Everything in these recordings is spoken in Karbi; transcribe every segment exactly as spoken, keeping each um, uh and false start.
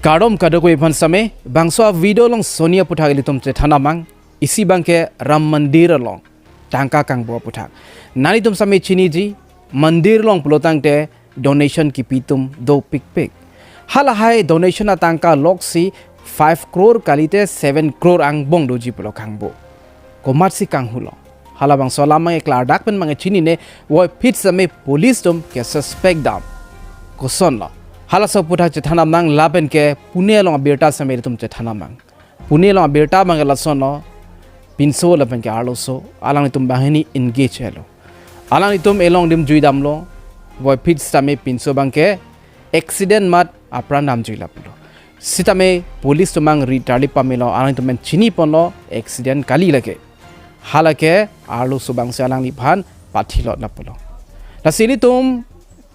Kardom kadokave aphan sitame, bangso a-video along soni aputhak ilitum chethan amang, isi abangke Ram Mandir along tangka kangbo aputhak. Nanglitum sitame chiniji, mandir along pulotangte donation kipi atum dopikpik. Halahai donation atangka loksi five crore kalite seven crore angbong doji pulo kangbo. Komatsi kanghulo? Halabangso alam abangke klardak pen abangke chinine, puvoiphit sitame police atum ke suspect dam. Kosonlo? Halaso aputhak chethan damnang lapen ke Pune along abirta sitame ilitum chethan damnang. Pune along abirta abangke lasonlo, pinso lapen ke arloso, alanglitum banghini engage helo. Alanglitum elong adim jui damlo, puvoiphit sitame pinso abangke accident amat apran damjui lapulo. Sitame police atum abang ri tarlip pamelo, alanglitum pen chiniponlo accident kali lake. Halake arloso abangsi alangliphan pathilot lapulo. Lasi ilitum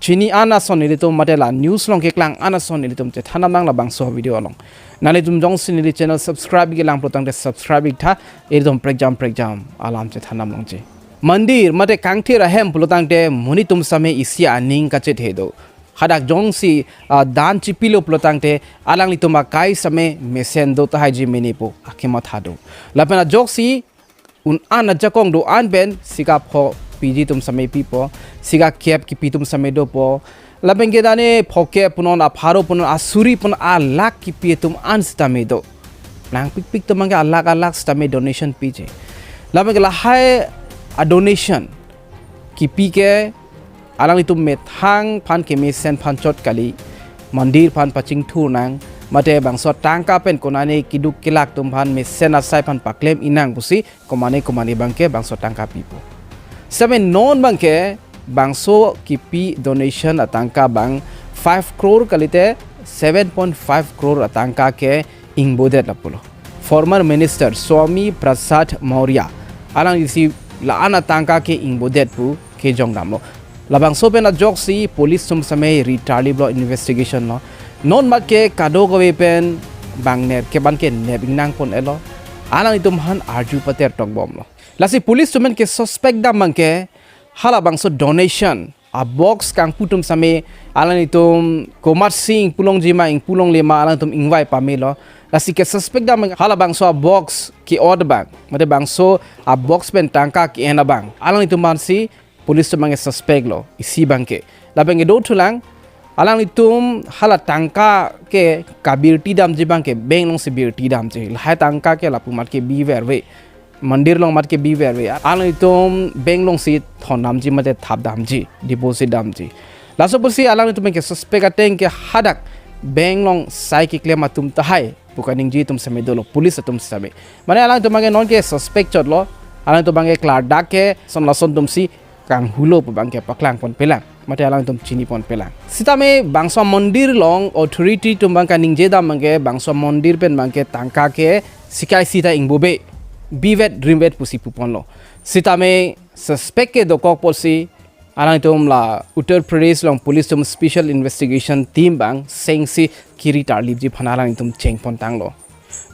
chini an ason ilitum mate la news along keklang an ason ilitum chethan damnang labangso video along. Nanglitum jongsi neli channel subscribe kelang pulotangte subscribe iktha, ilitum prekjam prekjam alam chethan damlongji. Mandir mate kangthir ahem pulotangte monit atum sitame isi aning kachethe do. Hadak jongsi, ah, dan chipilo pulotangte alanglitum akai sitame mesen do tahaiji mene pu akematha do. Lapen ajoksi un-an ajakong do-an pen sika pho piji atum sitame pipo, sika kep kipi atum sitame dopo. Lapen ke dane phokep punon, apharo punon, asuri punon, alakh kipi atum an sitame do. Nangpikpik atum abangke alakh alakh sitame donation piji. Lapen ke lahai a-donation kipi ke alanglitum methang aphan kemesen aphan chot kali, mandir aphan pachingthur nang, mate bangso tangka pen konane keduk kelak atum aphan mesen asai aphan paklem inang pusi komane komane abangke bangso tangka pipo. Sitame non abangke bangso kipi donation atangka abang five crore kalite seven point five crore atangka ke ingbodet lapulo. Former Minister Swami Prasad Maurya alanglisi la-an atangka ke ingbodet pu kejong damlo. Labangso pen ajoksi police atum sitame ri tarliplo, investigation lo. Non amat ke kadokave pen bang nerkep an ke nep ingnang pon-etlo. Alanglitum aphan arju pater tokbomlo. Lasi police atum pen ke suspect dam abangke halabangso donation a-box kangpu atum sitame alanglitum komatsi ingpu longji ma ingpu longle ma alanglitum ingvai pamelo. Lasi ke suspect dam halabangso a-box ke-ot abang, mate bangso a-box pen tangka ke-en abang alanglitum aphansi police atum abangke suspect lo, isi abangke. Lapen ke dothulang, alanglitum hala tangka ke kabirti damji abangke bank alongsi birti damji. Lahai tangka ke lapu amat ke biverve. Mandir along amat ke biverve. Alanglitum bank alongsi thon damji mate thap damji, deposit damji. Laso pusi alanglitum ke suspect ateng ke hadak bank along sai keklem atum tahai pu kaningje atum sitame dolo, police atum sitame. Mane alanglitum abangke non ke suspect chotlo, alanglitum abangke klardak ke son lason atumsi kanghulo pu abangke paklang ponpelang, mate alanglitum chini ponpelang. Sitame bangso mandir along authority atum abang kaningje dam abangke bangso mandir pen abangke tangka ke sika isi ta ingbobe, bivet rimvet pusi puponlo. Sitame suspect ke dokok pusi alanglitum la Uttar Pradesh along police atum special investigation team abang sengsi kiri tarlipji aphan alanglitum chengpon tanglo.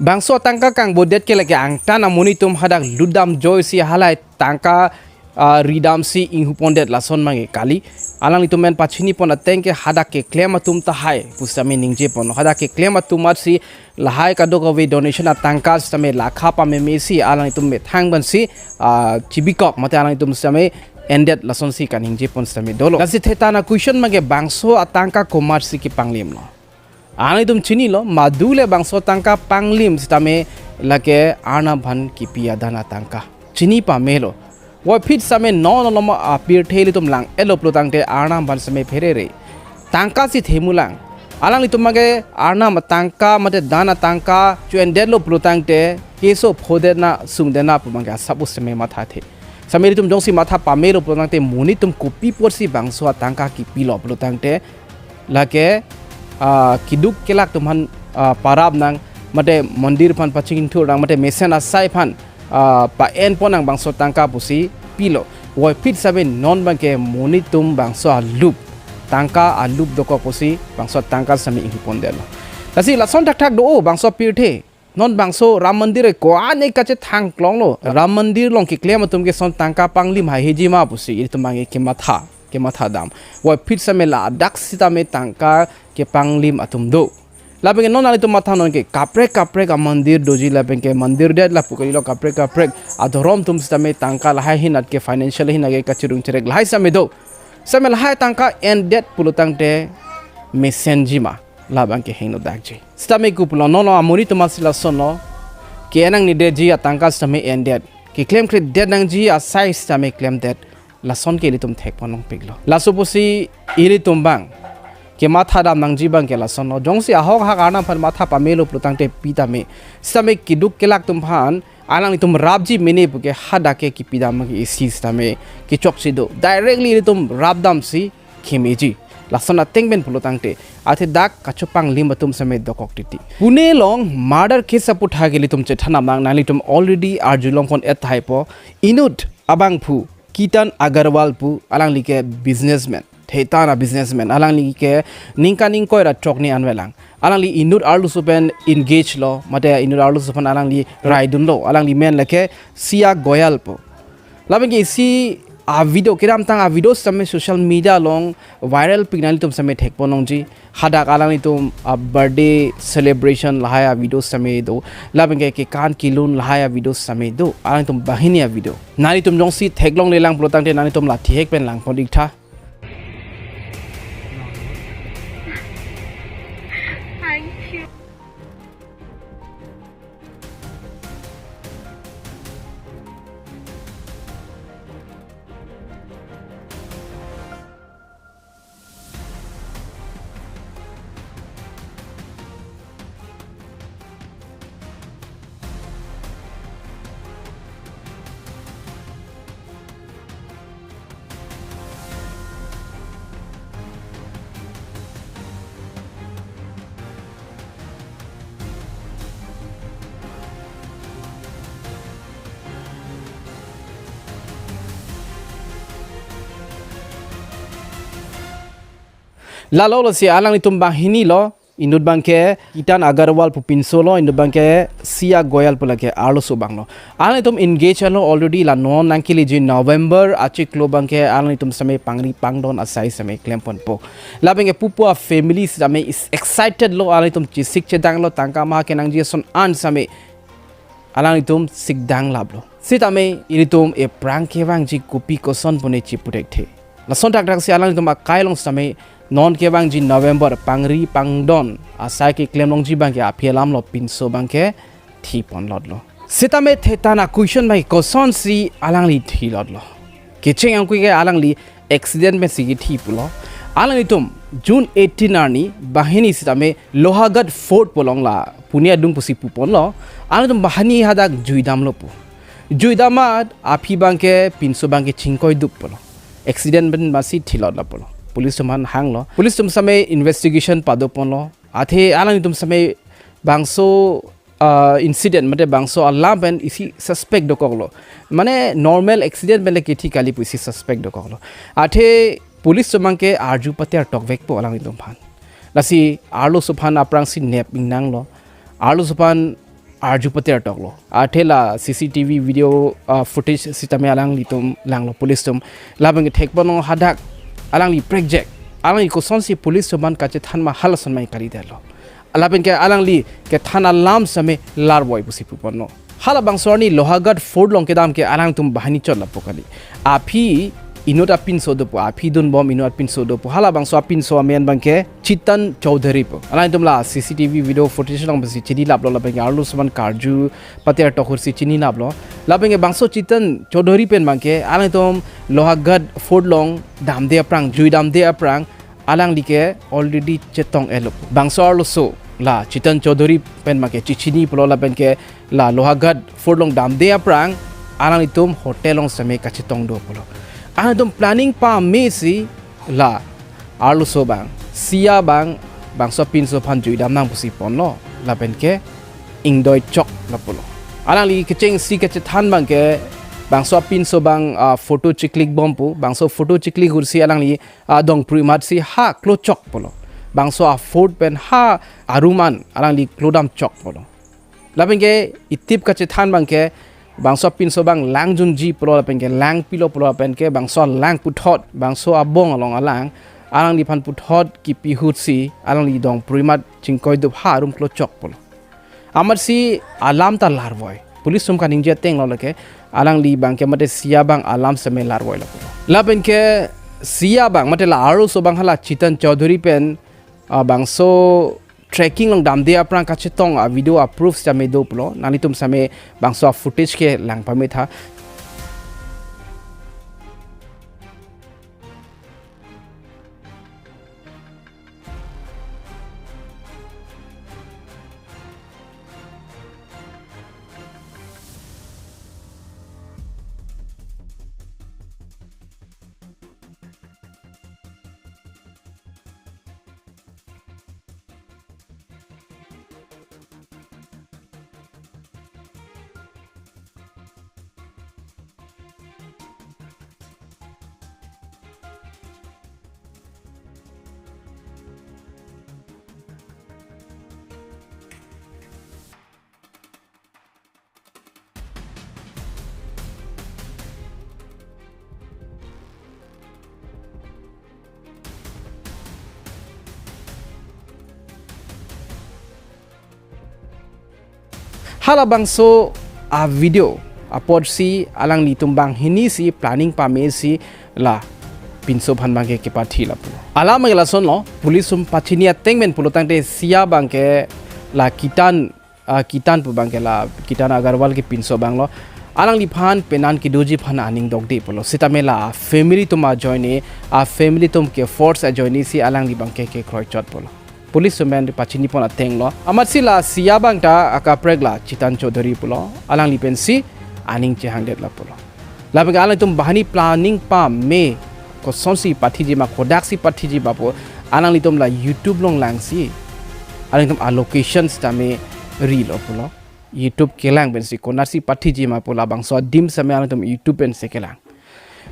Bangso tangka kangbodet ke lake angtan amonit atum hadak lut damjoisi halahai tangka, ah, ri damsi inghupondet lason abangke kali. Alanglitum pen pachini pon ateng ke hadak keklem atum tahai pu sitame ningje ponlo. Hadak keklem atum amatsi lahai kadokave donation atangka sitame lakha pamemesi alanglitum methang pensi, ah, chibikok mate alanglitum sitame endet lasonsi kaningje pon sitame dolo. Lasi thethana question abangke bangso atangka komatsi kepanglimlo? Alanglitum chinilo, madu le bangso tangka panglim sitame lake Arnam aphan kipi adan atangka. Chini pamelo. Puvoiphit sitame non alom apirthe ilitum lang-etlo pulotangte Arnam aphan sitame pherere. Tangka si themulang. Alanglitum abangke Arnam atangka mate dan atangka cho-endetlo pulotangte keso phodetna sungdetna pu abangke asap sitame mathathe. Sitame ilitum jongsi matha pamelo pulotangte monit atum kopi apotsi bangso atangka kipilo pulotangte lake, ah, keduk kelak atum aphan, ah, parap nang, mate mandir aphan pachingthur nang, mate mesen asai aphan, ah, pa-en pon nang bangso tangka pusi pilo. Puvoiphit sitame non abangke monit atum bangso alup, tangka alup dokok pusi bangso tangka sitame inghupondetlo. Lasi lason thakthak do-o bangso apirthe. Non bangso Ram Mandir ko-an-e kachethang klonglo. Ram Mandir along keklem atum ke son tangka panglim haiheji ma pusi ilitum abangke kematha, kematha dam. Puvoiphit sitame ladak sitame tangka kepanglim atum do. Lapen ke non nanglitum mathanon ke kaprek kaprek amandir doji lapen ke mandir det lapu kalilo, kaprek kaprek adhorom atum sitame tangka lahai ahin at ke financial ahin ake kachirung cherek lahai sitame do. Sitame lahai tangka endet pulo tangte mesenji ma, labang ke hingno dakji. Sitame ku pulo non non amonit atum si lasonlo, ke enang ni deji atangka sitame endet, keklem kre det nangji asai sitame klemdet. Lason ke ilitum thekpon longpiklo. Laso pusi ilitum bang kematha dam nangji bang ke lasonlo. Jongsi ahok hak arnam aphan matha pamelo pulo tangte pi tame. Sitame keduk kelak atum aphan alanglitum rapji mene puke hadak ke kipi dam ke isi sitame kechokche do. Directly ilitum rap damsi kemeji. Lason ateng pen pulo tangte athe dak kachopanglim atum sitame dokok titi. Pune along murder case aputhak ilitum chethan dam nang, nanglitum already arjulongpon et tahai po. Inut abangphu Kitan Agarwal pu, alangli ke businessman, thetan a businessman, alangli ke ningkan ingkoi ra throk ni anvelang. Alangli inut arloso pen engage lo, mate inut arloso pen alangli raidunlo, alangli men lake Sia Goyal pu. Lapen ke isi a video, kedamtang a video sitame social media along viral pik nanglitum sitame thekpon longji. Hadak alanglitum a birthday celebration lahai a video sitame do. Lapen ke kekan kelun lahai a video sitame do. Alanglitum banghini a video. Nanglitum jongsi theklonglelang pulo tangte nanglitum la thihek pen langpon iktha. Thank you. Lalo lo si alanglitum banghini lo, inut abangke Kitan Agarwal pu pinso lo, inut abangke Sia Goyal pu lake arloso abang lo. Alanglitum engage lo already, la non nangkeleji November achiklo abangke alanglitum sitame pangri pangdon asai sitame klemponpo. Lapen ke pupu a family sitame is excited lo, alanglitum chesik chedang lo, tangka ma kenangji ason an sitame alanglitum sikdang laplo. Sitame ilitum ephrang kevangji kopi koson pune chiputhekthe. Lason thakthak si alanglitum akai along sitame non kevangji November pangri pangdon asai keklem longji abangke aphi alam lo pinso abangke thiponlotlo. Sitame thetan a question abangke kosonsi alangli thilotlo. Kecheng angkui ke alangli accident pensi kethi pulo. Alanglitum June eighteen arni banghini sitame Lohagarh Fort pu along la Pune adung pusi puponlo. Alanglitum banghini hadak juidamlo pu. Juidam at aphi abangke pinso abangke chingkoidup pulo. Accident pen masi thilotlo pulo. Police atum aphan hanglo. Police atum sitame investigation padoponlo. Athe alanglitum sitame bangso ah, incident mate bangso alam pen isi suspect dokoklo. Mane normal accident pen le kethi kali pu isi suspect dokoklo. Athe police atum abangke arju pater tokvekpo alanglitum aphan. Lasi arloso aphan aphrangsi nep ingnanglo. Arloso aphan arju pater toklo. Athe la C C T V video, ah, footage sitame alanglitum langlo police atum. Labang ke thekponlo hadak alangli prekjak. Alangli kosonsi police atum aphan kachethan ma halason ma kalidetlo. Lapen ke alangli kethan alam sitame larvoi pusi puponlo. Halabangso arni Lohagarh Fort along kedam ke alangtum banghini chot lapu kali. Aphi inut apinso dopo, aphi dunbom inut apinso dopo. Halabangso apinso amen abangke Chitan Chaudhary pu. Alangtum la C C T V video footage along pensi chinilaplo, lapen ke arloso aphan karju pater tok ahut si chinilaplo. Lapen ke bangso Chitan Chaudhary pen abangke alangtum Lohagarh Fort along damde aphrang, jui damde aphrang, alangli ke already chetong-etlo. Bangso arloso la Chitan Chaudhary pen abangke chechini pulo lapen ke la Lohagarh Fort along damde aphrang alanglitum hotel along sitame kachetong do pulo. Alangtum planning pamesi la arloso abang, Sia abang, bangso apinso aphan jui damnang pusi ponlo lapen ke ingdoi choklo pulo. Alangli kechengsi kachethan abangke bangso apinso abang, ah, photo chiklik bom pu, bangso photo chiklik ahut si alangli adong pruimat si ha klo chok pulo. Bangso a-fort pen ha a-room an alangli klodam chok pulo. Lapen ke itip kachethan abangke bangso apinso abang langjunji pulo lapen ke langpilo pulo lapen ke bangso alang puthot, bangso abong along alang, alangliphan puthot kipi ahutsi alangli dongpru amat chingkoidup ha arum klochok pulo. Amatsi alam ta larvoi. Police atum kaningje ateng lo lake alangli abangke mate Sia abang alam seme larvoilo pulo. Lapenke Sia abang mate la arloso abang hala Chitan Chaudhary pen, ah, bangso trekking along damde aphrang kachetong a-video a-proof sitame do pulo. Nanglitum seme bangso a-footage kelang pametha. Halabangso a-video apotsi alanglitum banghini si planning pamesi la pinso aphan abangke kepathi lapu. Alam ke lasonlo, police atum pachini ateng pen pulotangte Sia abangke la Kitan, ah, Kitan pu abangke la Kitan Agarwal kepinso abanglo. Alangliphan penan kedoji aphan aning dokde pulo. Sitame la family atum ajoine, a-family atum ke force ajoine si alangli abangke kekroichot pulo. Police atum pen pachini pon atenglo. Amatsi la Sia abang ta akaprek la Chitan Chaudhary pulo. Alangli pensi aning chehangdet la pulo. Lapenke alangtum banghini planning pame kosonsi pathiji ma, kodaksi pathiji ma pu alanglitum la YouTube along langsi alangtum a-location sitame rilo pulo. YouTube kelang pensi konatsi pathiji ma pu labangso adim sitame alangtum YouTube pensi kelang.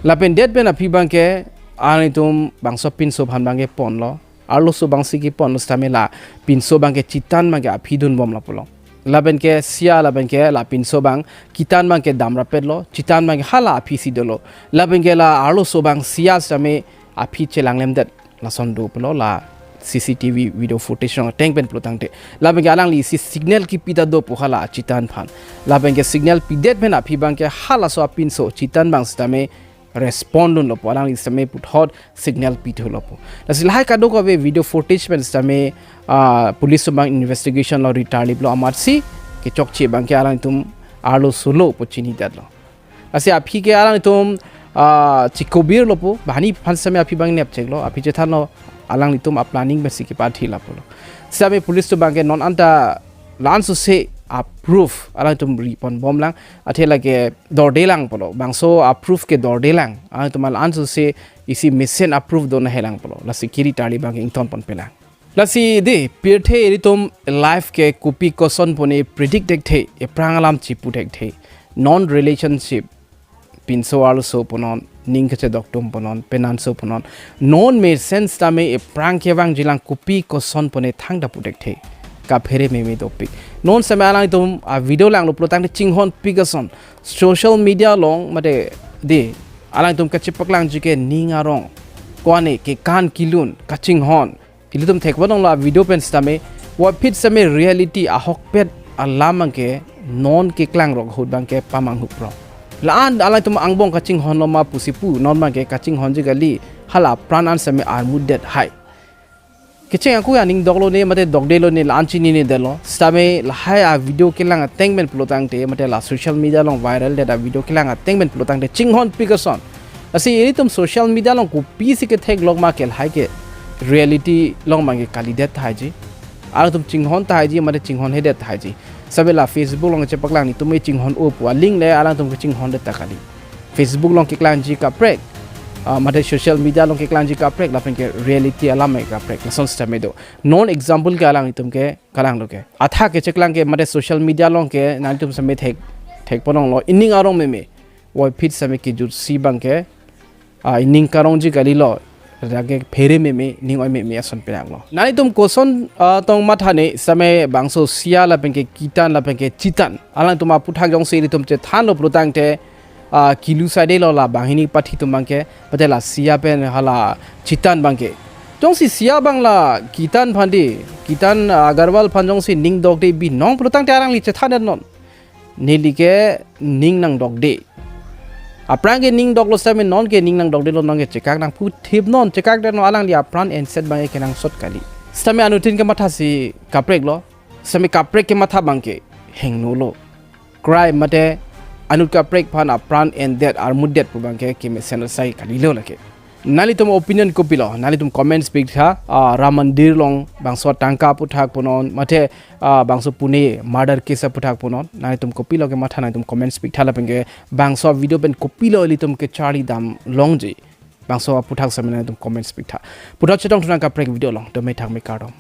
Lapen det pen aphi abangke alangtum bangso pinso aphan abangke ponlo. Arloso abangsi keponlo sitame la pinso abangke Chitan abangke aphi dunbomlo pulo. Lapenke Sia lapenke la pinso abang Kitan abangke damrappetlo, Chitan abangke hala aphisi dolo. Lapenke la arloso abang Sia sitame aphi chelanglemdet lason do pulo la C C T V video footage along ateng pen pulotangte. Lapenke alangli si signal kipi ta do pu hala Chitan aphan. Lapenke signal pidet pen aphi abangke halaso apinso Chitan abang sitame respond dunlo pu, alangli sitame puthot signal pithulo pu. Lasi lahai kadokave video footage pen sitame, ah, police atum abang investigation lo ritarliplo amatsi kechokche abangke alangtum arloso lo pu chinidetlo. Lasi aphi ke alangtum, ah, chikobirlo pu, banghini aphan sitame aphi abang nepcheklo, aphi chethanlo alanglitum a-planning pensi kepathi la pulo. Sitame police atum abangke non anta la-an sose a-proof alangtum riponbomlang, athe lake dordelang pulo. Bangso a-proof ke dordelang. Alangtum la-an sose isi mesen a-proof do nahelang pulo. Lasi kiri tarli abangke ingtonponpelang. Lasi de, pirthe ilitum life ke kopi koson pune predict thekthe, ephrang alam chipu thekthe. Non relationship, pinso arloso punon, ning kachedok atum punon, penanso punon. Non mesen sitame ephrang kevangjilang, kopi koson pune thangta pu thekthe. Kaphere meme dopik. Non sitame alangtum a-video langlo pulotangte chinghonpik ason. Social media along mate de, alangtum kachepaklangji ke ning arong, kwane kekan kelun, kachinghon. Ilitum thekponlonglo a-video pen sitame, puvoiphit sitame reality ahokpet alam abangke non keklangrok ahut abangke pamanghupro. La-an alangtum angbong kachinghonlo ma pusi pu, non abangke kachinghonji kali, hala apran an sitame armutdet hai. Kecheng ako aning doklo ne, mate dokdelo ne, la-an chininedetlo. Sitame lahai a-video kelang ateng pen pulotangte, mate la social media along viral det a-video kelang ateng pen pulotangte chinghonpik ason. Lasi ilitum social media along kopisi ketheklok ma ke lahai ke reality along abangke kalidet thaiji. Alangtum chinghon thaiji, mate chinghonhedet thaiji. Sitame la Facebook along chepaklangji, tumi chinghon-o pu a-link le alangtum kachinghondet ta kali. Facebook along keklangji kaprek, ah, mate social media along keklangji kaprek, lapenke reality alam ke kaprek. Lason sitame do. Non example ke alangtum ke kalanglo ke. Athak kecheklang ke mate social media along ke nangtum sitame thek, thekponlonglo, ining arong meme. Puvoiphit sitame kejutsi abangke, ah, ining karongji kalilo. Lake phere meme, ning oi meme ason penanglo. Nangtum koson, ah, tong mathane sitame bangso Sia lapenke Kitan lapenke Chitan, alangtum aphuthak jongsi ilitum chethanlo pulotangte, ah, kilu side lo la banghini pathi atum abangke, mate la C I A pen hala chitan abangke. Jongsi C I A abang la kitan aphan di, kitan, ah, Agarwal aphan jongsi ning dokde binong pulotangte alangli chethan non. Neli ke ning nangdokde. Aphrang ke ning doklo sitame non ke ning nangdokdelo, non ke chekak nangputhip non, chekakdet non, alangli apran enset abangke kenangsot kali. Sitame anuttin kemathasi kapreklo. Sitame kaprek kematha abangke hingno lo. Crime mate anut kaprek aphan apran endet armudet pu abangke kemesen asai kalilo lake. Nanglitum opinion kopilo? Nanglitum comments piktha, ah, Ram Mandir along bangso tangka aphuthak punon, mate, ah, bangso Pune murder case aphuthak punon. Nanglitum kopilo kematha, nanglitum comments piktha lapen ke bangso video pen kopilo ilitum kecharli dam longji. Bangso aphuthak sitame nanglitum comments piktha. Puthot chetongthu nang kaprek video along. Dome thakme, kardom.